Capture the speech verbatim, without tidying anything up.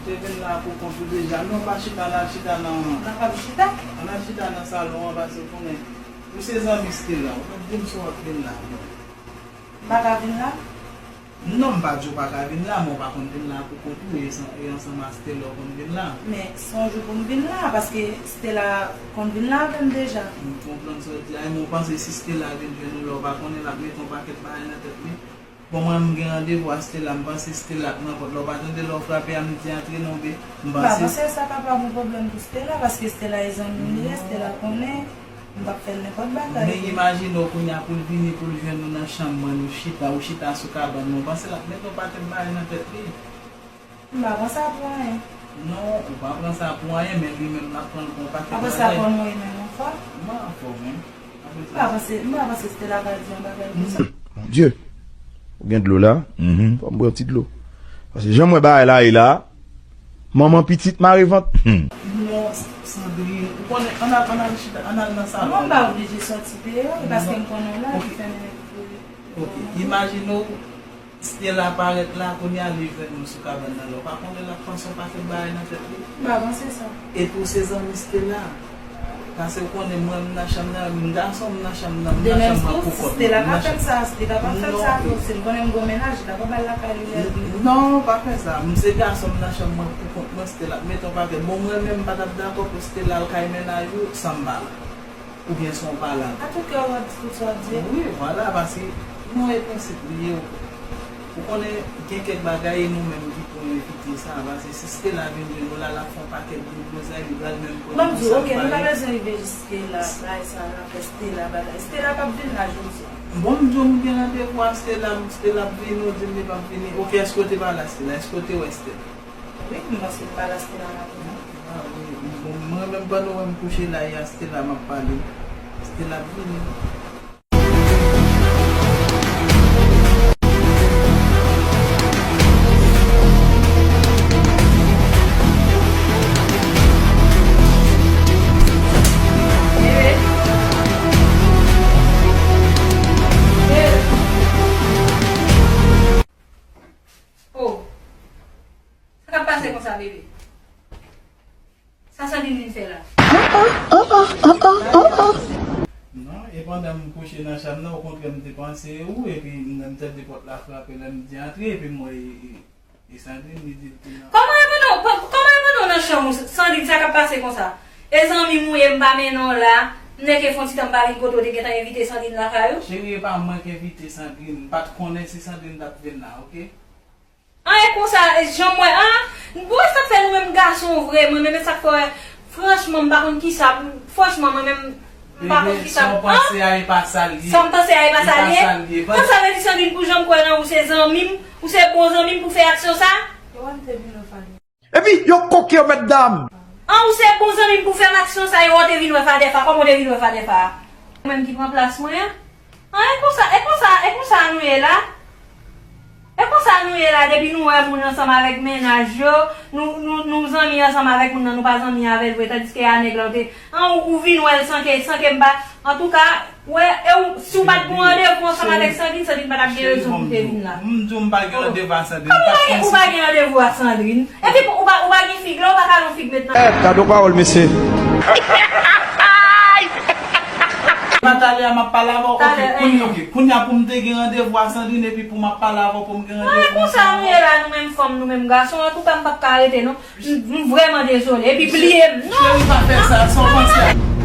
Te vin la pou kont ou deja. Non, pa chita, n al chita nan. Nan kab chita? Ann al chita nan salon an, paske w konnen, ou se zanmi Stella, ou pa t di m si w ap vin la. M pa ka vin la? Non, m pa di w pa ka vin la, men w pa konn vin la pou kont ou, e san-, e ansanm a Stella w konn vin la. Men se yon jou pou m vin la, paske Stella konn vin la avè m deja. M konprann sa w di a, men w panse si Stella vin jwenn ou la, w pa konnen l ap mete yon pakèt bagay nan tèt li? Bon, mwen, m gen randevou a Stella, m panse Stella ap nan pòt la, w pa tande lè w frape a, m di antre non, be, m panse. M pa panse sa ka pa yon pwoblèm pou Stella, paske Stella e zanmi m li ye, Stella konnen. M p ap fè l nenpòt bagay. Men imajine w kounye a pou l vini, pou l jwenn ou nan chanm mwen, nou chita, ou chita sou kabann mwen, w panse l ap mete yon pakèt bagay nan tèt li? M pa pran sa pou anyen. Non, ou pa pran sa pou anyen, men li menm l ap pran l pou yon pakèt bagay. Apre sa, konn mwen menm anfòm? Mwen anfòm, wi. Apre sa. M pa panse, m pa panse Stella ka di yon bagay konsa. Mon Dieu, ou gen dlo la? Fò m bwè yon ti dlo. Paske jan m wè bagay la ye la, manman pitit mare vant. Non, Sandrine, ou konnen, ann al, ann al chita, ann al nan salon. Mwen pa oblije sòti deyò, e paske m konnen w la, ki fè m. Ok, imajine w, Stella parèt la, kounye a li jwenn nou sou kabann nan la. Ou pa konnen l ap panse yon pakèt bagay nan tèt li? M pa panse sa. Epi w se zanmi Stella. Paske w konnen mwen, m nan chanm nan, m gason, m nan chanm nan, m nan chanm mwen pou kont mwen. Demen tou, Stella pa fè m sa, Stella pa fè m sa tou. Si l konnen m gon mennaj, li ta pa ba l lakay li lè l vini. Non, pa fè sa. M se gason, m nan chanm mwen pou kont mwen, Stella ap mete yon pakèt. Bon, mwen menm, m pa t ap dakò pou Stella al kay mennaj ou san m pa la. Oubyen san w pa la. Atouke, w ap di tout sa w ap di. Wi, vwala, paske non, e prensip li ye. Ou konnen, gen kèk bagay, e nou menm ki pou evite sa, paske si Stella vin jwenn nou la, l ap fè yon pakèt gwo blozay, li pral menm pran nou san bagay. Ban m di w, ok, nou pa bezwen rive jiske la, bagay sa, l ap fè Stella bagay. Stella p ap vin la jodi a. Bon, m di w m gen randevou a Stella, Stella ap vini, ou di m li p ap vini. Ok, èske w te pale a Stella? Èske w te wè Stella? Wi, m panse m pale a Stella maten an. Ah, wi, bon, mwen menm pandan w wè m kouche la, e a Stella m ap pale. Stella ap vini. Oh. Sa k ap pase konsa, bebe? Sa Sandrine vin fè la? Non, e pandan m kouche nan chanm nan, okontrè, m te panse e ou, epi m, m tande pòt la frape, lè m di antre, epi m wè e, e, e Sandrine, li di l te nan. Kòman e pandan, kò-, kòman e pandan w nan chanm ou, Sandrine, sa k ap pase konsa? E zanmi m ou ye, m pa mennen w la, m nèke fè yon ti tan m pa vin kote w te gentan envite Sandrine lakay ou? Cheri, e pa mwen k envite Sandrine, m pa t konnen si Sandrine t ap vin la, oke? An, e konsa, e jan m wè, an, bon, e sa k fè nou menm gason vre, mwen menm, e sa k fè, franchman, m pa konn kisa, franchman, mwen menm, m pa konn kisa, an, sa w panse a, e pa sa l ye. Sa m panse a, e pa sa l ye. An, sa vle di, Sandrine, pou jan m kwè nan ou, se zanmi m, ou se bon zanmi m pou fè aksyon sa? Epi, yo koke yo, mètdam. An, ou se bon zanmi m pou fè m aksyon sa, e wè w te vin wè Fadè Fa, kòman w te vin wè Fadè Fa? Ou menm ki pran plas mwen an? An, e konsa, e konsa, e konsa nou ye la? E konsa nou ye la, depi nou wè moun ansanm avèk mennaj yo, nou, nou, nou zanmi ansanm avèk moun nan, nou pa zanmi avè l vre, tandiske a nèg la, ou te, an, ou, ou vin wè l san ke, san ke m pa, antouka, wè, e ou, si w pa t gon randevou ansanm avèk Sandrine, Sandrine pa t ap gen rezon pou te vin la. M di w m pa gen randevou ak Sandrine. Kòman ou pa gen randevou ak Sandrine? Epi ou pa, ou pa gen fig la, ou pa ka al yon fig met nan. Eh, gade yon pawòl, mesye. Talè a m ap pale avè w. Ok, kounye, ok. Kounye a pou m te gen randevou a Sandrine epi pou m ap pale avè w pou m gen randevou. An, e konsa nou ye la, nou menm fanm, nou menm gason. Antouka, m p ap ka rete, non. M, m vrèman dezole. Epi bliye m. Non. Cheri, pa fè sa, sa w panse a.